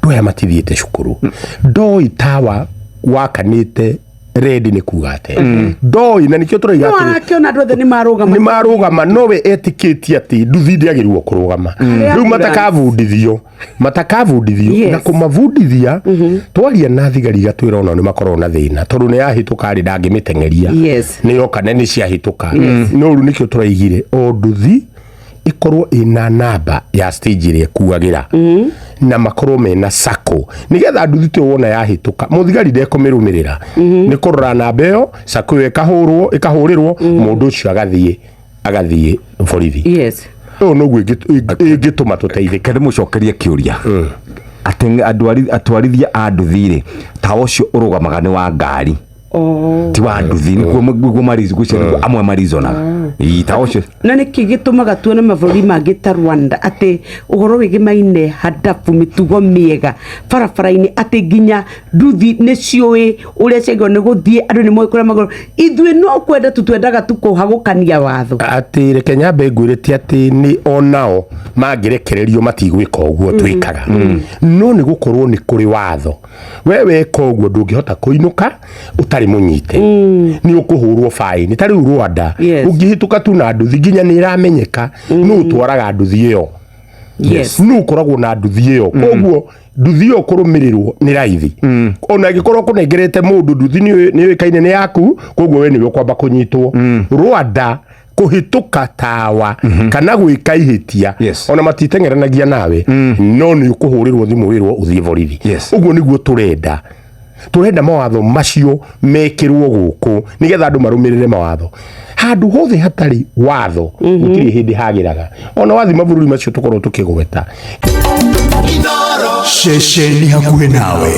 Andũ aya matithiĩte cukuru. Ndoĩ tawa wakanĩte red nĩ kuga atĩa, ndoĩ, na nĩkĩo tũroiga No atĩrĩ, arakĩona andũ othe nĩ marũgama. Nĩ marũgama, nowe etĩkĩtie atĩ nduthi ndĩagĩrĩirwo kũrũgama. Rĩu Ambulance. Matakabundithio na kũmabundithia. Twaria na thigari igatwĩra onao nĩ makoragwo na thĩna, tondũ nĩ yahĩtũka rĩ, ndangĩmĩteng'eria. Nĩ yoka na nĩ ciahĩtũka. No rĩu nĩkĩo tũraigire o nduthi ĩkorwo ĩna namba ya stage ĩrĩa ĩkuagĩra na makorwo mena sako, nĩgetha nduthi tĩo wona yahĩtũka, mũthigari ndekũmĩrũmĩrĩra, nĩ kũrora namba ĩyo, sako ĩyo ĩkahũrwo, ĩkahũrĩrwo mũndũ ũcio agathiĩ borithi. Ũyũ noguo ĩngĩtũma tũteithĩke. Kende mũcokerie kĩũria atĩ atwarithia a nduthi rĩ, tawa ũcio ũrũgamaga nĩ wa ngari, ti wa nduthi. Nĩkuo nĩkuo amwe marizonaga. Ii, tawa ũcio. Na nĩkĩ gĩtũmaga tuone mabũrũri mangĩ ta Rwanda atĩ ũhoro wĩgĩmaine hadabu mĩtugo mĩega barabara-inĩ, atĩ nginya nduthi nĩ ciũĩ ũrĩa ciagĩrĩirwo nĩ gũthiĩ, andũ nĩ moĩ kũrĩa magũrũ, ithuĩ no kwenda tu twendaga tu kũhagũkania watho? Atĩ reke nyambe ngwĩre, ti atĩ nĩ onao mangĩrekererio matigwĩka ũguo twĩkaga, no nĩ gũkorwo nĩ kũrĩ watho. We weka ũguo ndũngĩhota kũinũka ũtarĩ mũnyite, nĩ ũkũhũrwo baĩni. Ta rĩu Rwanda, ũngĩhĩtũka tu na nduthi, nginya nĩ ĩramenyeka nũ ũtwaraga nduthi ĩyo, nũ ũkoragwo na nduthi ĩyo. Koguo nduthi ĩyo kũrũmĩrĩrwo nĩ raithi, ona ĩngĩkorwo kũnengerete mũndũ nduthi nĩ yũĩkaine nĩ yaku, koguo we nĩwe ũkwamba kũnyitwo. Rwanda kũhĩtũka tawa kana gwĩka ihĩtia, ona matiteng'eranagia nawe, no nĩ ũkũhũrĩrwo thimũ wĩrwo ũthiĩ borithi. Ũguo nĩguo tũrenda. Tũrenda mawatho macio mekĩrwo gũkũ nĩgetha andũ marũmĩrĩre mawatho. Handũ hothe hatarĩ watho gũtirĩ hĩndĩ hagĩraga, ona wathi mabũrũri macio tũkorwo tũkĩgweta. Ceceni hakuhĩ nawe.